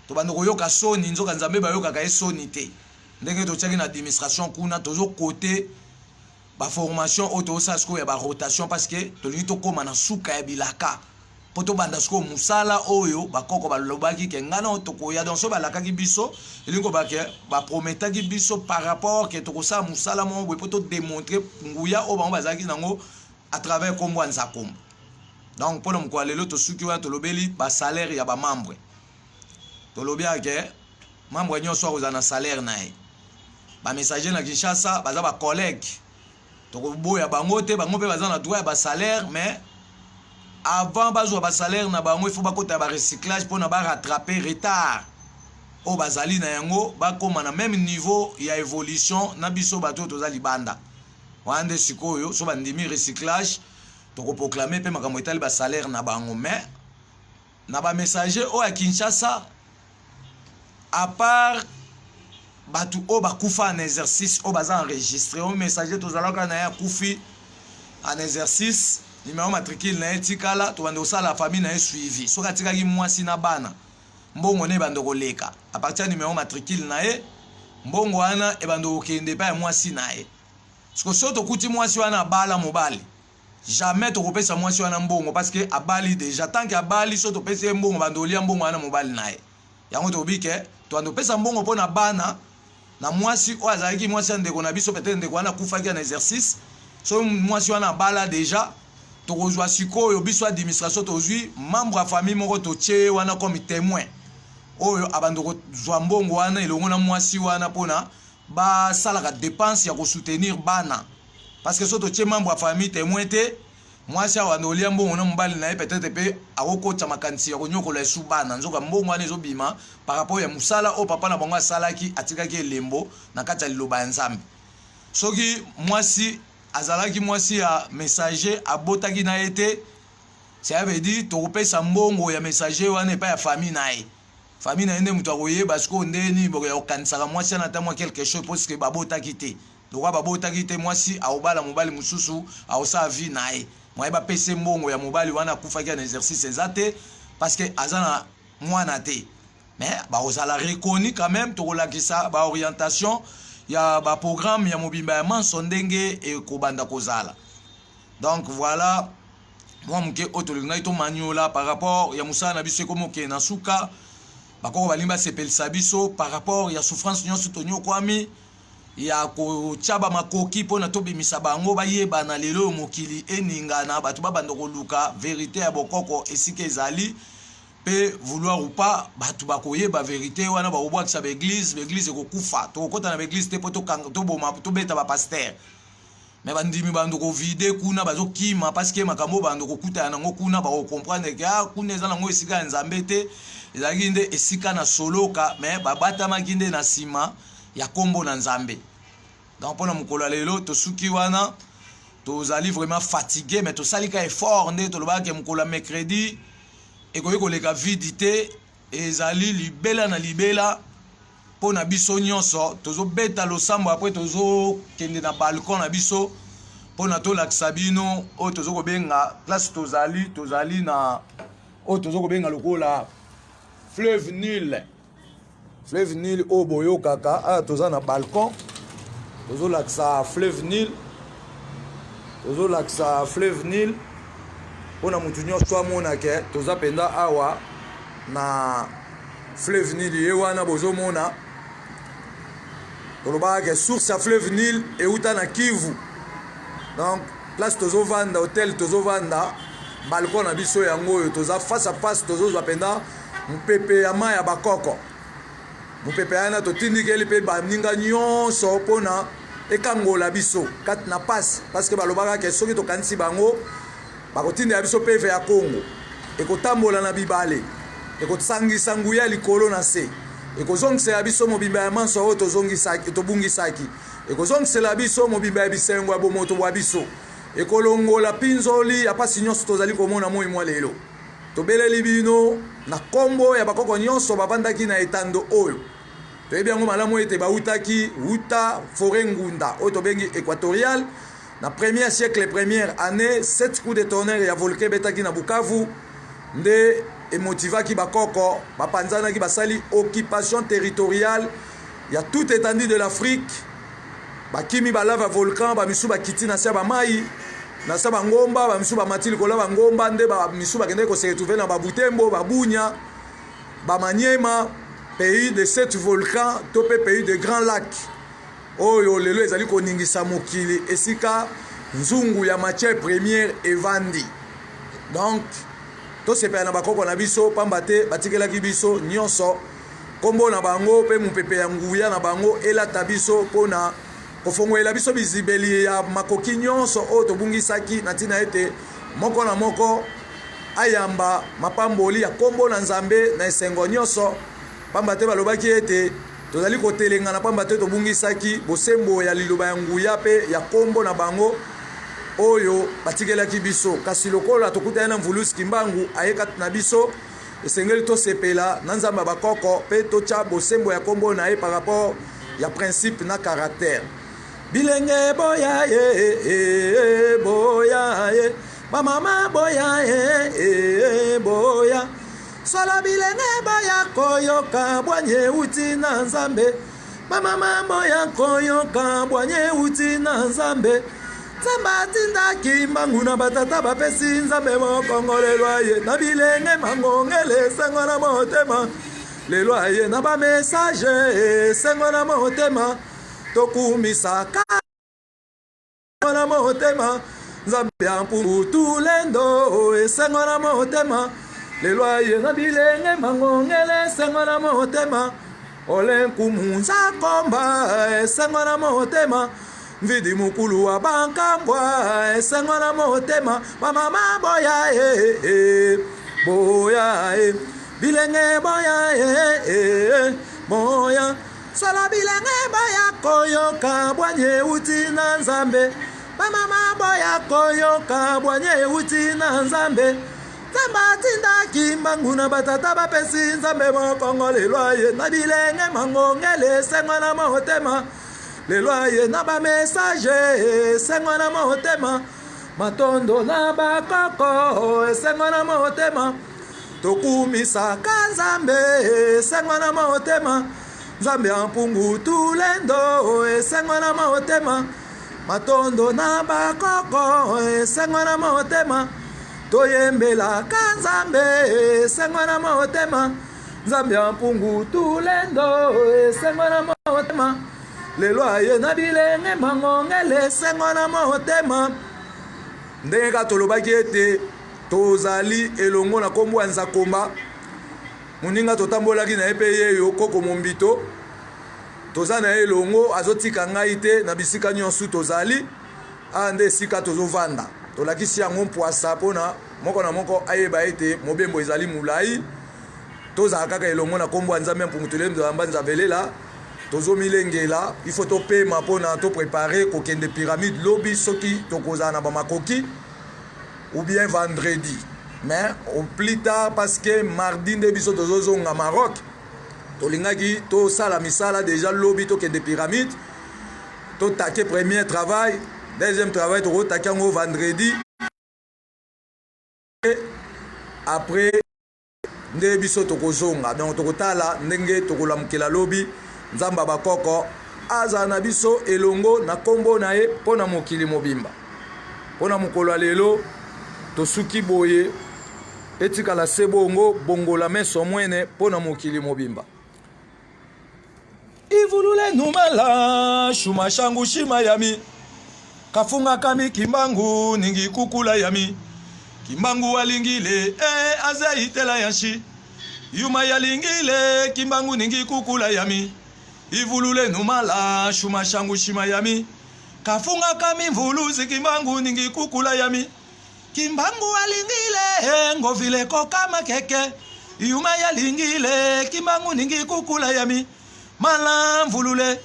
Tobanda koyoka soni, nzoka Nzambe bayokaka ye soni te. Ndenge totiaki na administration kuna, tozokote baformation oyo tozosala sikoyo ya barotation, parce que tolingi tokóma na suka ya bilaka mpo tobanda sikoyo mosala oyo bakoko balobaki ke ngai na tokoya. Donc soki balakaki biso, elingi koloba ke baprometaki biso par rapport ke tokosala mosala moko boye mpo todémontre nguya oyo bango bazalaki nango. à travers nkombo ya Nzakomba. Donc mpona mokolo ya lelo tosuki wana. Tolobeli basalaire ya bamembre. Tolobi ake membre nyonso akozala na salaire na ye. Bamessager na Kinshasa baza bacollègue, tokoboya bango te. Bango mpe baza na droit ya basalaire, mais avant bazwa basalaire na bango, il faut bakota ya barecyclage mpona barattraper retard oyo bazali na yango, bakóma na même niveau ya évolution na biso bato oyo toza libanda wana. Nde sikoyo so bandimi recyclage, tokoproclamer mpe makambo etali basalaire na bango. Mais na bamessager oyo ya Kinshasa, à part bato oyo bakufa en exercice, oyo baza enregistré, oyo messager tozalaka na ye akufi en exercice, numéro matricule na ye etikala, tobanda kosala famille na ye suivi. Soki atikaki mwasi na bana, mbongo ne ebanda koleka à partir ya numéro matricule na ye. Mbongo wana ebanda kokende epai ya mwasi na ye. Siko soki tokuti mwasi wana abala mobali, jamais tokopesa mwasi wana mbongo, parce que abali déjà. Tant que abali, so topesi ye mbongo, bando olia mbongo wana mobali na ye. Yango tokobi ke tobanda kopesa mbongo mpo na bana na mwasi oyo azalaki mwasi ya ndeko na biso. Peut-être ndeko wana akufaki na exercice. So mwasi wana abala déjà, tokozwa sikoyo biso administration, tozwi membre ya famille moko, totie wana comme témoin oyo abanda kozwa mbongo wana elongo na mwasi wana mpona basalaka dépense ya kosoutenir bana. Parce que so totie membre ya famille témoin te, mwasi awa anda olia mbongo na mobali na ye, peut-être mpe akokotisa makanisi ya konyokola esu bana. Nzoka mbongo wana ezobima par rapport ya mosala oyo papa na bango asalaki, atikaki elembo na kati ya liloba ya Nzambe. Soki mwasi azalaki mwasi ya messager, abotaki na ye te, ça veut dire tokopesa mbongo ya messager wana epai ya famille na ye. Famille na ye nde moto akoyeba sikoyo ndeni ya kokanisaka mwasi wana ata mwa quelque chose, puisque babotaki te. Lokwa babotaki te, mwasi akobala mobali mosusu, akosala vie na ye. Moye bapesa mbongo ya mobali wana akufaki na exercice eza te, parce que aza na mwana te. Mais bakozala reconnu quand même. Tokolakisa baorientation ya baprogramme ya mobimba ya manso ndenge ekobanda kozala. Donc voilà mwa moke oyo tolingaki tomaniola par rapport ya mosala na biso. Ekomi okende na suka. Bakoko balingi basepelisa biso par rapport ya souffrance nyonso tonyokwami ya kotia bamakoki mpona tobimisa bango, bayebana. Lelo oyo mokili eningana, bato babanda koluka vérité ya bokoko esika ezali. Mpe vouloir ou pas, bato bakoyeba vérité wana, bakobwakisa baeglise, baeglise ekokufa. Tokokɔta na baeglise te mpo toboma, tobeta bapasteur. Mais bandimi bando kovider kuna, bazokima, parce que makambo bando kokutana nango kuna, bakocomprendre ke ah, kuna eza nango esika ya Nzambe te, ezalaki nde esika na soloka, mais babatamaki nde na nsima ya nkombo na Nzambe. Donc mpona mokolo ya lelo tosuki wana. Tozali vraiment fatigué, mais tosali ka effort. Nde tolobaka, mokolo ya mercredi ekoki koleka vide te, ezali libela na libela mpo na biso nyonso. Tozobeta losambo, après tozokende na balcon na biso mpona tolakisa bino oyo tozo kobenga place tozali. Tozali na oyo tozo kobenga lokola fleuve Nil. Fleuve Nil oyo boyokaka awa, toza na balcon, tozolakisa fleuve Nil. Tozolakisa fleuve Nil mpona motu nyonso amonake toza mpenza awa na fleuve Nil. Ye wana bozomona, tolobaka ke source ya fleuve Nil euta na Kivu. Donc place tozovanda, hotel tozovanda, balcon na biso yango oyo, toza face à face, tozozwa mpenza mopepe ya mai ya bakoko. Mopepe wana totindikeli mpe baninga nyonso mpona ekangola biso kati na pasi, parce que balobaka ke soki tokanisi bango, bakotindela biso peve ya Kongo, ekotambola na bibale, ekosangisa nguya likolo na se, ekozongisela biso mobimba ya manso oyo tobungisaki, ekozongisela biso mobimba ya bisengo ya bomoto bwa biso, ekolongola mpinzoli ya mpasi nyonso tozali komona moi mwa lelo. Tobeleli bino na nkombo ya bakoko nyonso bavandaki na etando oyo. Toyebi yango malamu ete bautaki wuta forêt ngunda oyo tobengi équatorial na premier siècle, première année. Sept coups de tonnerre ya volcan ebetaki na Bukavu nde emotivaki bakoko, bapanzanaki, basali occupation territoriale ya toute étendue de l'Afrique. Bakimi balave ya volcan, bamisu bakiti na se ya bamai, na se bangomba, bamisu bamati likolo ya bangomba, nde bamisu bakendeki kose retrouver na Babutembo, Babunya, Bamaniema, pays de sept volcans to mpe pays de grand lac oyo lelo ezali koningisa mokili, esika Nzungu ya matière première evandi. Donc tosepela na bakoko na biso pamba te batikelaki biso nyonso. Kombo na bango mpe mopepe ya nguya na bango elata biso mpo na kofongolela biso bizibeli ya makoki nyonso oyo tobungisaki, na ntina ete moko na moko ayamba mapamboli ya kombo na Nzambe na esengo nyonso, pamba te balobaki ete tozali kotelengana pamba te tobungisaki bosembo ya liloba ya nguya mpe ya kombo na bango oyo batikelaki biso. Kasi lokola tokutani na Mvuluzi Kimbangu aye kati na biso, esengeli tosepela na Nzambe ya bakoko mpe totya bosembo ya kombo na ye par rapport ya principe na caractère. Bilenge boya ye, boya ye, bamama boya ye, boya. Solo bilenge boya koyoka bwanye euti na Nzambe. Bamama boya koyoka bwanye euti na Nzambe. Nzambe atindaki mbangu na batata bapesi Nzambe mokongo lelo aye na bilenge mangongele esengo na motema lelo aye na ba message esengo na motema tokumisaka na motema Nzambe ya mpungu tulendo esengo na motema lelo aye na bilenge mangongele esengo na motema ole nkumu nzakomba esengo na motema Mvidi mukulu wa bankambwa esengo na motema bamama boya e, e, boya e bilenge boya e, e, boya solo bilenge boya koyoka bwanye euti na Nzambe bamama boya koyoka bwanye euti na Nzambe Nzambe atindaki mbangu na batata bapesi Nzambe mokongo lelo aye na bilenge mangongele esengo na motema lelo aye na ba message esengo na motema matondo na bakoko esengo na motema tokumisaka Nzambe esengo na motema Nzambe ya mpungu tulendo esengo na motema matondo na bakoko esengo na motema toyembelaka Nzambe esengo na motema Nzambe ya mpungu tulendo esengo na motema lelo aye na bilenge mangongele esengo na motema. Ndenge kaka tolobaki ete tozali elongo na nkombo ya Nzakomba, moninga totambolaki na ye mpe yeyo koko Mombito, toza na ye elongo, azotika ngai te na bisika nyonso tozali. Awa nde esika tozovanda, tolakisi yango mpwasa mpona moko na moko ayeba ete mobembo ezali molai. Tozala kaka elongo na nkombo ya Nzambe ya Mpungu Tulendo ya Mbanza Velela. Tozomilengela, il faut topema mpona toprepare kokende pyramide lobi soki tokozala na bamakoki ou bien vendredi, mais au plus tard parce que mardi nde biso tozozonga Maroc. Tolingaki tosala misala déjà lobi, tokende pyramide, totake premier travail, deuxième travail tokotake yango vendredi, après nde biso tokozonga. Donc tokotala ndenge tokolamukela lobi. Nzambe bakoko azala na biso elongo na nkombo na ye mpo na mokili mobimba. Mpo na mokolo ya lelo tosuki boye, etikala se bongo bongola meso mwene mpo na mokili mobimba. Ivulule numala shuma shangu shima yami kafunga kami kimbangu ningi kukula yami kimbangu walingile eh, azaitela yanshi yuma yalingile kimbangu ningi kukula yami ivulule numala shuma shangu shima yami kafunga kami mvuluzi kimbangu ningi kukula yami kimbangu alingile ngovile kokama keke yuma yalingile kimbangu ningi kukula yami mala mvulule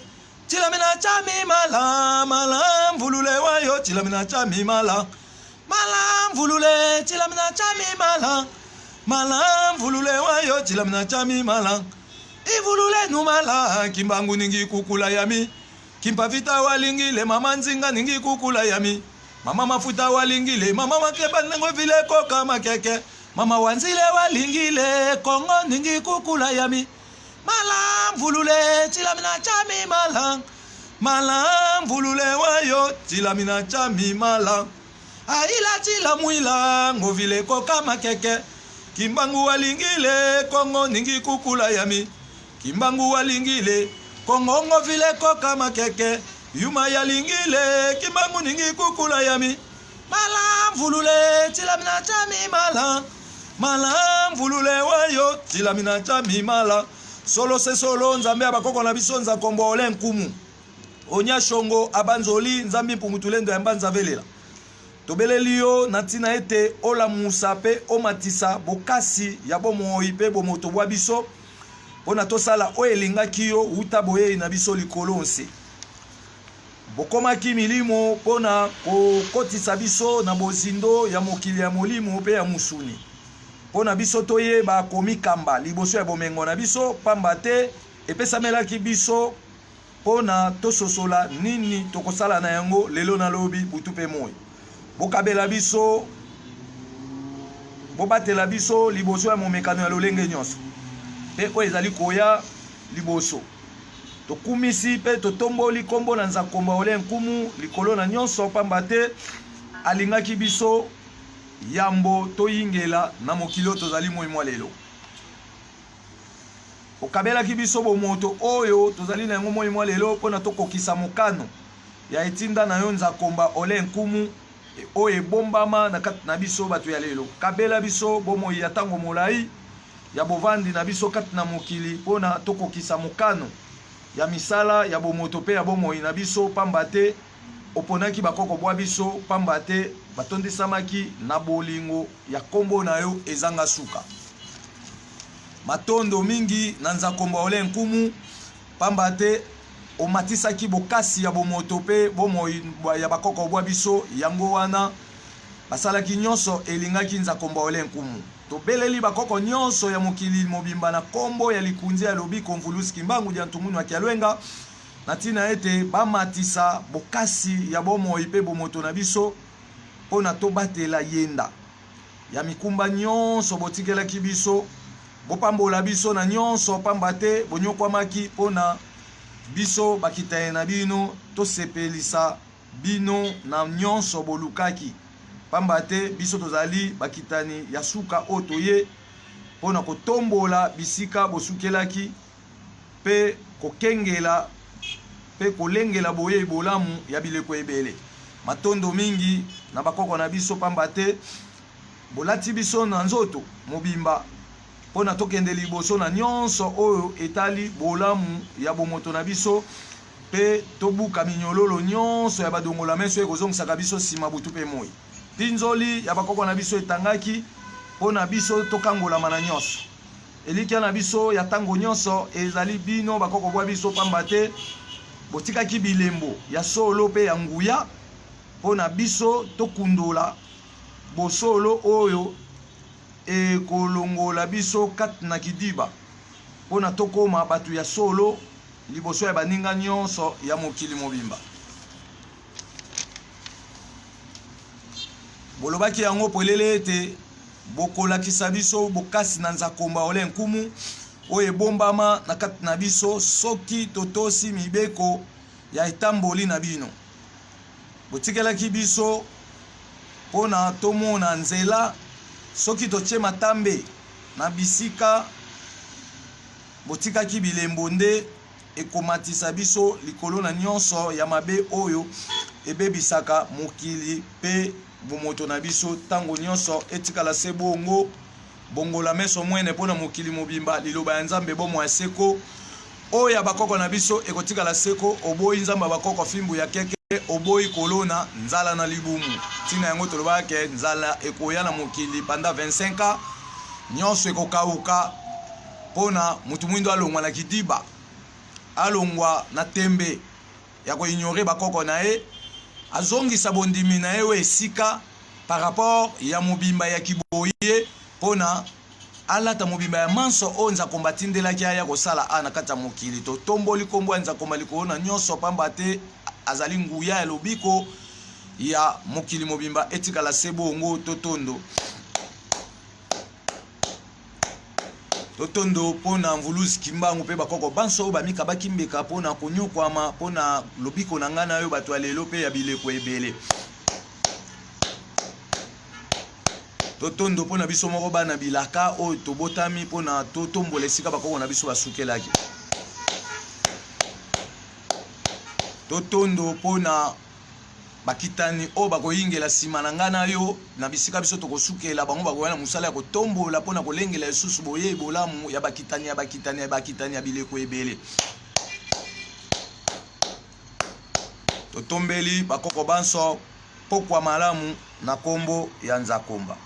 chilamina chami mala mala mvulule wayo chilamina chami mala mala mvulule chilamina chami mala mala mvulule wayo chilamina chami mala ivulule numala kimbangu ningi kukula yami kimpavita walingile mama nzinga ningi kukula yami mama mafuta walingile mama makeba nengo vile koka makeke mama wanzile walingile kongo ningi kukula yami mala mvulule chilamina chami mala mala mvulule wayo chilamina chami mala aila chila mwila ngovile koka makeke kimbangu walingile kongo ningi kukula yami kimbangu walingile kongo ngovile koka makeke. Yuma ya lingile kimbangu ningi kukula yami mala mvulule tilamina chami mala mala mvulule wayo tilamina chami mala solo se solo nzambe ya bakoko na biso nzakombo ole nkumu onya shongo abanzoli nzambi mpungu tulendo ya mbanza velela tobeleli yo na ntina ete olamusa mpe omatisa bokasi ya bomoi mpe bomoto bwa biso mpo na tosala oyo elingaki yo uta boyei na biso likolo nse. Bokomaki milimo mpo na kokotisa biso na bozindo ya mokili ya molimo mpe ya mosuni, mpo na biso toyeba komikamba liboso ya bomengo na biso, pamba te epesamelaki biso mpo na tososola nini tokosala na yango lelo na lobi, butu mpe moi. Bokabela biso, bobatela biso liboso ya momekano ya lolenge nyonso mpe oyo ezali koya liboso. Tokumisi mpe totomboli nkombo na Nzakomba Ole Nkumu likolo na nyonso, pamba te alingaki biso yambo toyingela na mokili oyo tozali moi mwa lelo. Okabelaki biso bomoto oyo tozali na yango moi mwa lelo mpo na tokokisa mokano ya etinda na yo Nzakomba Ole Nkumu oyo ebombama na kati na biso bato ya lelo. Kabela biso bomoi ya ntango molai ya bovandi na biso kati na mokili mpo na tokokisa mokano ya misala ya bomoto mpe ya bomoi na biso, pamba te oponaki bakoko bwa biso, pamba te batondisamaki na bolingo ya nkombo na yo ezanga suka. Matondo mingi na Nzakomba Ole Nkumu, pamba te omatisaki bokasi ya bomoto mpe bomoi ya bakoko bwa biso, yango wana basalaki nyonso elingaki Nzakomba Ole Nkumu. Tobeleli bakoko nyonso ya mokili mobimba na kombo ya likunzi ya lobiko Mvuluzi Kimbangu Diantungunua Kialwenga na ntina ete bamatisa bokasi ya bomoi mpe bomoto na biso mpo na tobatela yenda ya mikumba nyonso botikelaki biso. Bopambola biso na nyonso, pamba te bonyokwamaki mpo na biso bakitani na bino, tosepelisa bino na nyonso bolukaki, pamba te biso tozali bakitani ya suka oyo toye mpo na kotombola bisika bosukelaki mpe kokengela mpe kolengela boyei bolamu ya bileko ebele. Matondo mingi na bakoko na biso, pamba te bolati biso na nzoto mobimba mpo na tokende liboso na nyonso oyo etali bolamu ya bomoto na biso mpe tobuka minyololo nyonso ya badongola meso ekozongisaka biso nsima butu mpe moi. Mpinzoli ya bakoko na biso etangaki mpo na biso tokangolama na nyonso. Elikya na biso ya ntango nyonso ezali bino bakoko bwa biso, mpamba te botikaki bilembo ya solo mpe ya nguya mpo na biso tokundola bosolo oyo ekolongola biso kati na kidiba mpo na tokoma bato ya solo liboso ya baninga nyonso ya mokili mobimba. Bolobaki yango polele ete bokolakisa biso bokasi na Nzakomba Ole Nkumu oyo ebombama na kati na biso soki totosi mibeko ya etamboli na bino. Botikelaki biso mpo na tomona nzela soki totie matambe na bisika botikaki bilembo nde ekomatisa biso likolo na nyonso ya mabe oyo ebebisaka mokili mpe bomoto na biso ntango nyonso etikala se bongo. Bongola meso mwene mpo na mokili mobimba, liloba ya Nzambe bomoi ya seko oyo ya bakoko na biso ekotikala seko. Oboyi Nzambe ya bakoko, fimbu ya keke, oboyi kolona nzala na libumu. Ntina yango tolobaka ke nzala ekoya na mokili pendant 25 ans, nyonso ekokauka mpo na moto mwindo alongwa na kidiba, alongwa na tembe ya ko ignorer bakoko na ye, azongisa bondimi na ye oyo esika par rapport ya mobimba ya kiboye mpo na alata mobimba ya manso oyo Nzakomba atindelaki aya kosala a na kati ya mokili. Totomboli nkombo ya Nzakomba likolo na nyonso, pamba te azali nguya ya lobiko ya mokili mobimba. Etikala se bongo. Totondo. Totondo mpo na Mvuluzi Kimbangu mpe bakoko banso oyo bamikabaki mbeka mpo na konyokwama mpo na lobiko na ngai na yo bato ya lelo mpe ya bileko ebele. Totondo mpo na biso moko bana bilaka oyo tobotami mpo na totombola esika bakoko na biso basukelaki. Totondo mpo na bakitani oyo bakoyingela nsima na ngai na yo na bisika biso tokosukela bango, bakoya na mosala ya kotombola mpo na kolengela lisusu boyei bolamu ya bakitani ya bakitani ya bakitani ya bileko ebele. Totombeli bakoko banso pokwa malamu na kombo ya Nzakomba.